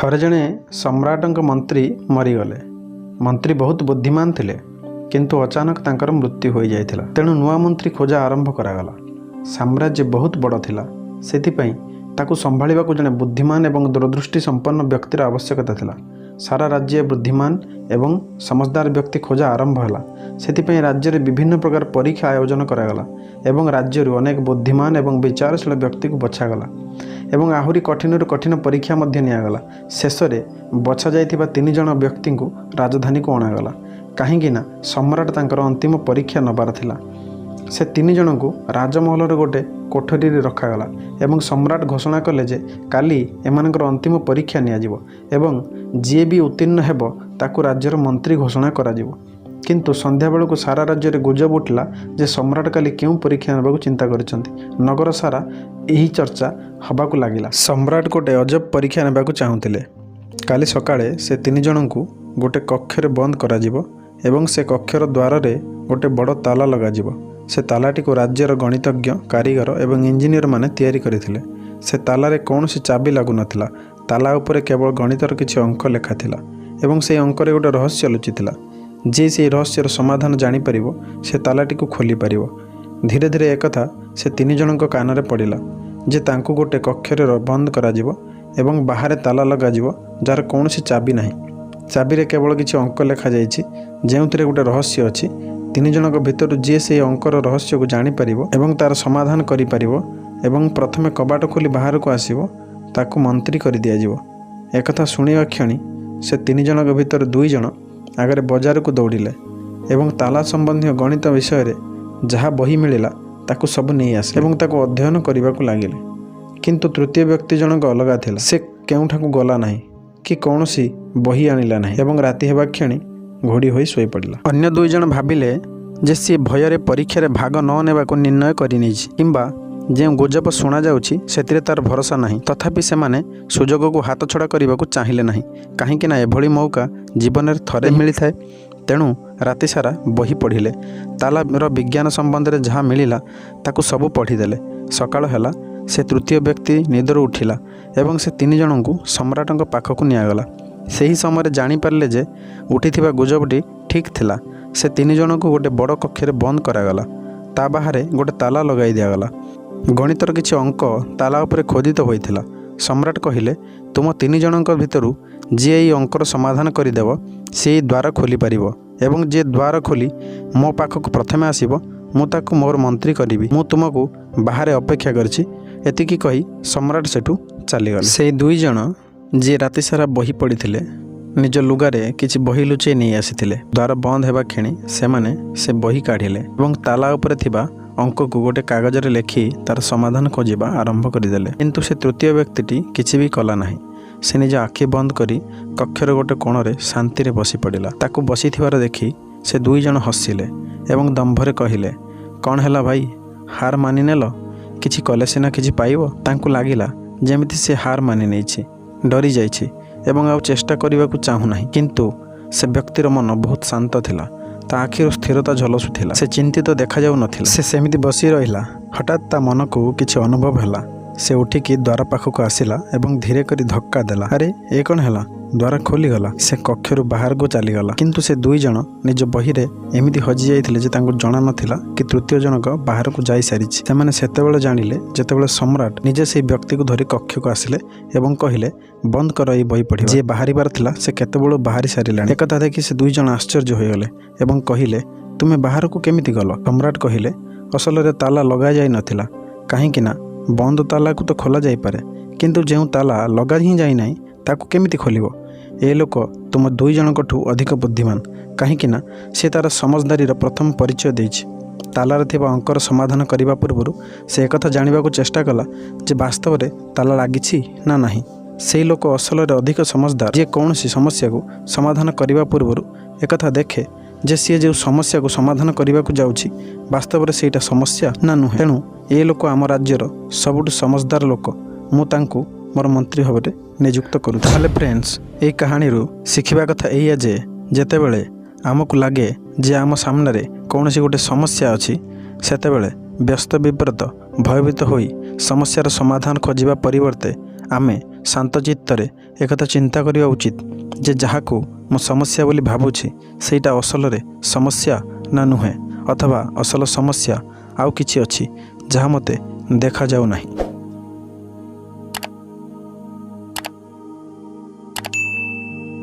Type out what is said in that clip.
ଥରେ ଜଣେ ସମ୍ରାଟଙ୍କ ମନ୍ତ୍ରୀ ମରିଗଲେ। ମନ୍ତ୍ରୀ ବହୁତ ବୁଦ୍ଧିମାନ ଥିଲେ, କିନ୍ତୁ ଅଚାନକ ତାଙ୍କର ମୃତ୍ୟୁ ହୋଇଯାଇଥିଲା। ତେଣୁ ନୂଆ ମନ୍ତ୍ରୀ ଖୋଜା ଆରମ୍ଭ କରାଗଲା। ସାମ୍ରାଜ୍ୟ ବହୁତ ବଡ଼ ଥିଲା, ସେଥିପାଇଁ ତାକୁ ସମ୍ଭାଳିବାକୁ ଜଣେ ବୁଦ୍ଧିମାନ ଏବଂ ଦୂରଦୃଷ୍ଟି ସମ୍ପନ୍ନ ବ୍ୟକ୍ତିର ଆବଶ୍ୟକତା ଥିଲା। ସାରା ରାଜ୍ୟ ବୁଦ୍ଧିମାନ ଏବଂ ସମଜଦାର ବ୍ୟକ୍ତି ଖୋଜା ଆରମ୍ଭ ହେଲା। ସେଥିପାଇଁ ରାଜ୍ୟରେ ବିଭିନ୍ନ ପ୍ରକାର ପରୀକ୍ଷା ଆୟୋଜନ କରାଗଲା ଏବଂ ରାଜ୍ୟରୁ ଅନେକ ବୁଦ୍ଧିମାନ ଏବଂ ବିଚାରଶୀଳ ବ୍ୟକ୍ତିକୁ ବଛାଗଲା ଏବଂ ଆହୁରି କଠିନରୁ କଠିନ ପରୀକ୍ଷା ମଧ୍ୟ ନିଆଗଲା। ଶେଷରେ ବଛା ଯାଇଥିବା ତିନି ଜଣ ବ୍ୟକ୍ତିଙ୍କୁ ରାଜଧାନୀକୁ ଅଣାଗଲା, କାହିଁକି ନା ସମ୍ରାଟ ତାଙ୍କର ଅନ୍ତିମ ପରୀକ୍ଷା ନେବାର ଥିଲା। ସେ ତିନି ଜଣଙ୍କୁ ରାଜମହଲର ଗୋଟେ କୋଠରୀରେ ରଖାଗଲା ଏବଂ ସମ୍ରାଟ ଘୋଷଣା କଲେ ଯେ କାଲି ଏମାନଙ୍କର ଅନ୍ତିମ ପରୀକ୍ଷା ନିଆଯିବ ଏବଂ ଯିଏ ବି ଉତ୍ତୀର୍ଣ୍ଣ ହେବ, ତାକୁ ରାଜ୍ୟର ମନ୍ତ୍ରୀ ଘୋଷଣା କରାଯିବ। କିନ୍ତୁ ସନ୍ଧ୍ୟାବେଳକୁ ସାରା ରାଜ୍ୟରେ ଗୁଜବ ଉଠିଲା ଯେ ସମ୍ରାଟ କାଲି କେଉଁ ପରୀକ୍ଷା ନେବାକୁ ଚିନ୍ତା କରିଛନ୍ତି। ନଗର ସାରା ଏହି ଚର୍ଚ୍ଚା ହେବାକୁ ଲାଗିଲା। ସମ୍ରାଟ ଗୋଟେ ଅଜବ ପରୀକ୍ଷା ନେବାକୁ ଚାହୁଁଥିଲେ। କାଲି ସକାଳେ ସେ ତିନି ଜଣଙ୍କୁ ଗୋଟେ କକ୍ଷରେ ବନ୍ଦ କରାଯିବ ଏବଂ ସେ କକ୍ଷର ଦ୍ୱାରରେ ଗୋଟେ ବଡ଼ ତାଲା ଲଗାଯିବ। ସେ ତାଲାଟିକୁ ରାଜ୍ୟର ଗଣିତଜ୍ଞ, କାରିଗର ଏବଂ ଇଞ୍ଜିନିୟରମାନେ ତିଆରି କରିଥିଲେ। ସେ ତାଲାରେ କୌଣସି ଚାବି ଲାଗୁନଥିଲା। ତାଲା ଉପରେ କେବଳ ଗଣିତର କିଛି ଅଙ୍କ ଲେଖା ଥିଲା ଏବଂ ସେହି ଅଙ୍କରେ ଗୋଟେ ରହସ୍ୟ ଲୁଚିଥିଲା। ଯିଏ ସେହି ରହସ୍ୟର ସମାଧାନ ଜାଣିପାରିବ, ସେ ତାଲାଟିକୁ ଖୋଲିପାରିବ। ଧୀରେ ଧୀରେ ଏକଥା ସେ ତିନି ଜଣଙ୍କ କାନରେ ପଡ଼ିଲା ଯେ ତାଙ୍କୁ ଗୋଟେ କକ୍ଷରେ ବନ୍ଦ କରାଯିବ ଏବଂ ବାହାରେ ତାଲା ଲଗାଯିବ, ଯାହାର କୌଣସି ଚାବି ନାହିଁ। ଚାବିରେ କେବଳ କିଛି ଅଙ୍କ ଲେଖାଯାଇଛି, ଯେଉଁଥିରେ ଗୋଟେ ରହସ୍ୟ ଅଛି। ତିନି ଜଣଙ୍କ ଭିତରୁ ଯିଏ ସେହି ଅଙ୍କର ରହସ୍ୟକୁ ଜାଣିପାରିବ ଏବଂ ତା'ର ସମାଧାନ କରିପାରିବ ଏବଂ ପ୍ରଥମେ କବାଟ ଖୋଲି ବାହାରକୁ ଆସିବ, ତାକୁ ମନ୍ତ୍ରୀ କରିଦିଆଯିବ। ଏକଥା ଶୁଣିବା କ୍ଷଣି ସେ ତିନି ଜଣଙ୍କ ଭିତରୁ ଦୁଇ ଜଣ ଆଗରେ ବଜାରକୁ ଦୌଡ଼ିଲେ ଏବଂ ତାଲା ସମ୍ବନ୍ଧୀୟ ଗଣିତ ବିଷୟରେ ଯାହା ବହି ମିଳିଲା, ତାକୁ ସବୁ ନେଇ ଆସିଲେ ଏବଂ ତାକୁ ଅଧ୍ୟୟନ କରିବାକୁ ଲାଗିଲେ। କିନ୍ତୁ ତୃତୀୟ ବ୍ୟକ୍ତି ଜଣକ ଅଲଗା ଥିଲା। ସେ କେଉଁଠାକୁ ଗଲା ନାହିଁ କି କୌଣସି ବହି ଆଣିଲା ନାହିଁ ଏବଂ ରାତି ହେବା କ୍ଷଣି ଘୋଡ଼ି ହୋଇ ଶୋଇପଡ଼ିଲା। ଅନ୍ୟ ଦୁଇ ଜଣ ଭାବିଲେ ଯେ ସିଏ ଭୟରେ ପରୀକ୍ଷାରେ ଭାଗ ନ ନେବାକୁ ନିର୍ଣ୍ଣୟ କରିନେଇଛି କିମ୍ବା ଯେଉଁ ଗୁଜବ ଶୁଣାଯାଉଛି, ସେଥିରେ ତାର ଭରସା ନାହିଁ। ତଥାପି ସେମାନେ ସୁଯୋଗକୁ ହାତଛଡ଼ା କରିବାକୁ ଚାହିଁଲେ ନାହିଁ, କାହିଁକି ନା ଏଭଳି ମୌକା ଜୀବନରେ ଥରେ ମିଳିଥାଏ। ତେଣୁ ରାତି ସାରା ବହି ପଢ଼ିଲେ। ତାଲାର ବିଜ୍ଞାନ ସମ୍ବନ୍ଧରେ ଯାହା ମିଳିଲା, ତାକୁ ସବୁ ପଢ଼ିଦେଲେ। ସକାଳ ହେଲା। ସେ ତୃତୀୟ ବ୍ୟକ୍ତି ନିଦରୁ ଉଠିଲା ଏବଂ ସେ ତିନି ଜଣଙ୍କୁ ସମ୍ରାଟଙ୍କ ପାଖକୁ ନିଆଗଲା। ସେହି ସମୟରେ ଜାଣିପାରିଲେ ଯେ ଉଠିଥିବା ଗୁଜବଟି ଠିକ୍ ଥିଲା। ସେ ତିନି ଜଣଙ୍କୁ ଗୋଟେ ବଡ଼ କକ୍ଷରେ ବନ୍ଦ କରାଗଲା। ତା ବାହାରେ ଗୋଟେ ତାଲା ଲଗାଇ ଦିଆଗଲା। ଗଣିତର କିଛି ଅଙ୍କ ତାଲା ଉପରେ ଖୋଦିତ ହୋଇଥିଲା। ସମ୍ରାଟ କହିଲେ, "ତୁମ ତିନି ଜଣଙ୍କ ଭିତରୁ ଯିଏ ଏହି ଅଙ୍କର ସମାଧାନ କରିଦେବ, ସେ ଏହି ଦ୍ୱାର ଖୋଲିପାରିବ ଏବଂ ଯିଏ ଦ୍ୱାର ଖୋଲି ମୋ ପାଖକୁ ପ୍ରଥମେ ଆସିବ, ମୁଁ ତାକୁ ମୋର ମନ୍ତ୍ରୀ କରିବି। ମୁଁ ତୁମକୁ ବାହାରେ ଅପେକ୍ଷା କରିଛି।" ଏତିକି କହି ସମ୍ରାଟ ସେଠୁ ଚାଲିଗଲେ। ସେଇ ଦୁଇ ଜଣ, ଯିଏ ରାତି ସାରା ବହି ପଢ଼ିଥିଲେ, ନିଜ ଲୁଗାରେ କିଛି ବହି ଲୁଚେଇ ନେଇ ଆସିଥିଲେ। ଦ୍ୱାର ବନ୍ଦ ହେବା କ୍ଷଣି ସେମାନେ ସେ ବହି କାଢ଼ିଲେ ଏବଂ ତାଲା ଉପରେ ଥିବା ଅଙ୍କକୁ ଗୋଟେ କାଗଜରେ ଲେଖି ତାର ସମାଧାନ ଖୋଜିବା ଆରମ୍ଭ କରିଦେଲେ। କିନ୍ତୁ ସେ ତୃତୀୟ ବ୍ୟକ୍ତିଟି କିଛି ବି କଲା ନାହିଁ। ସେ ନିଜ ଆଖି ବନ୍ଦ କରି କକ୍ଷର ଗୋଟେ କୋଣରେ ଶାନ୍ତିରେ ବସି ପଡ଼ିଲା। ତାକୁ ବସିଥିବାର ଦେଖି ସେ ଦୁଇ ଜଣ ହସିଲେ ଏବଂ ଦମ୍ଭରେ କହିଲେ, "କ'ଣ ହେଲା ଭାଇ, ହାର ମାନିନେଲ? କିଛି କଲେ ସିନା କିଛି ପାଇବ।" ତାଙ୍କୁ ଲାଗିଲା ଯେମିତି ସେ ହାର ମାନି ନେଇଛି, ଡରିଯାଇଛି ଏବଂ ଆଉ ଚେଷ୍ଟା କରିବାକୁ ଚାହୁଁନାହିଁ। କିନ୍ତୁ ସେ ବ୍ୟକ୍ତିର ମନ ବହୁତ ଶାନ୍ତ ଥିଲା। ତା ଆଖିରୁ ସ୍ଥିରତା ଝଲସୁଥିଲା। ସେ ଚିନ୍ତିତ ଦେଖାଯାଉନଥିଲା। ସେ ସେମିତି ବସି ରହିଲା। ହଠାତ୍ ତା ମନକୁ କିଛି ଅନୁଭବ ହେଲା। ସେ ଉଠିକି ଦ୍ୱାର ପାଖକୁ ଆସିଲା ଏବଂ ଧୀରେ କରି ଧକ୍କା ଦେଲା। ଆରେ, ଏ କ'ଣ ହେଲା? ଦ୍ୱାର ଖୋଲିଗଲା। ସେ କକ୍ଷରୁ ବାହାରକୁ ଚାଲିଗଲା। କିନ୍ତୁ ସେ ଦୁଇ ଜଣ ନିଜ ବହିରେ ଏମିତି ହଜି ଯାଇଥିଲେ ଯେ ତାଙ୍କୁ ଜଣା ନଥିଲା କି ତୃତୀୟ ଜଣକ ବାହାରକୁ ଯାଇସାରିଛି। ସେମାନେ ସେତେବେଳେ ଜାଣିଲେ, ଯେତେବେଳେ ସମ୍ରାଟ ନିଜେ ସେଇ ବ୍ୟକ୍ତିକୁ ଧରି କକ୍ଷକୁ ଆସିଲେ ଏବଂ କହିଲେ, "ବନ୍ଦ କର ଏଇ ବହି ପଢ଼ିବା। ଯିଏ ବାହାରିବାର ଥିଲା, ସେ କେତେବେଳୁ ବାହାରି ସାରିଲାଣି।" ଏକଥା ଦେଖି ସେ ଦୁଇ ଜଣ ଆଶ୍ଚର୍ଯ୍ୟ ହୋଇଗଲେ ଏବଂ କହିଲେ, "ତୁମେ ବାହାରକୁ କେମିତି ଗଲ?" ସମ୍ରାଟ କହିଲେ, "ଅସଲରେ ତାଲା ଲଗାଯାଇ ନଥିଲା, କାହିଁକି ନା ବନ୍ଦ ତାଲାକୁ ତ ଖୋଲା ଯାଇପାରେ, କିନ୍ତୁ ଯେଉଁ ତାଲା ଲଗା ହିଁ ଯାଇନାହିଁ, ତାକୁ କେମିତି ଖୋଲିବ? ଏ ଲୋକ ତୁମ ଦୁଇ ଜଣଙ୍କଠୁ ଅଧିକ ବୁଦ୍ଧିମାନ, କାହିଁକି ନା ସେ ତା'ର ସମଜଦାରୀର ପ୍ରଥମ ପରିଚୟ ଦେଇଛି। ତାଲାରେ ଥିବା ଅଙ୍କର ସମାଧାନ କରିବା ପୂର୍ବରୁ ସେ ଏକଥା ଜାଣିବାକୁ ଚେଷ୍ଟା କଲା ଯେ ବାସ୍ତବରେ ତାଲା ଲାଗିଛି ନା ନାହିଁ। ସେଇ ଲୋକ ଅସଲରେ ଅଧିକ ସମଜଦାର, ଯିଏ କୌଣସି ସମସ୍ୟାକୁ ସମାଧାନ କରିବା ପୂର୍ବରୁ ଏକଥା ଦେଖେ ଯେ ସିଏ ଯେଉଁ ସମସ୍ୟାକୁ ସମାଧାନ କରିବାକୁ ଯାଉଛି, ବାସ୍ତବରେ ସେଇଟା ସମସ୍ୟା ନା ନୁହେଁ। ତେଣୁ ଏ ଲୋକ ଆମ ରାଜ୍ୟର ସବୁଠୁ ସମଜଦାର ଲୋକ। ମୁଁ ତାଙ୍କୁ ମୋର ମନ୍ତ୍ରୀ ଭାବରେ ନିଯୁକ୍ତ କରୁଛି।" ତାହେଲେ ଫ୍ରେଣ୍ଡସ୍, ଏଇ କାହାଣୀରୁ ଶିଖିବା କଥା ଏଇଆ ଯେ ଯେତେବେଳେ ଆମକୁ ଲାଗେ ଯେ ଆମ ସାମ୍ନାରେ କୌଣସି ଗୋଟେ ସମସ୍ୟା ଅଛି, ସେତେବେଳେ ବ୍ୟସ୍ତ ବିବ୍ରତ, ଭୟଭୀତ ହୋଇ ସମସ୍ୟାର ସମାଧାନ ଖୋଜିବା ପରିବର୍ତ୍ତେ ଆମେ ଶାନ୍ତ ଚିତ୍ତରେ ଏକଥା ଚିନ୍ତା କରିବା ଉଚିତ ଯେ ଯାହାକୁ ମୁଁ ସମସ୍ୟା ବୋଲି ଭାବୁଛି, ସେଇଟା ଅସଲରେ ସମସ୍ୟା ନା ନୁହେଁ, ଅଥବା ଅସଲ ସମସ୍ୟା ଆଉ କିଛି ଅଛି, ଯାହା ମୋତେ ଦେଖାଯାଉ ନାହିଁ।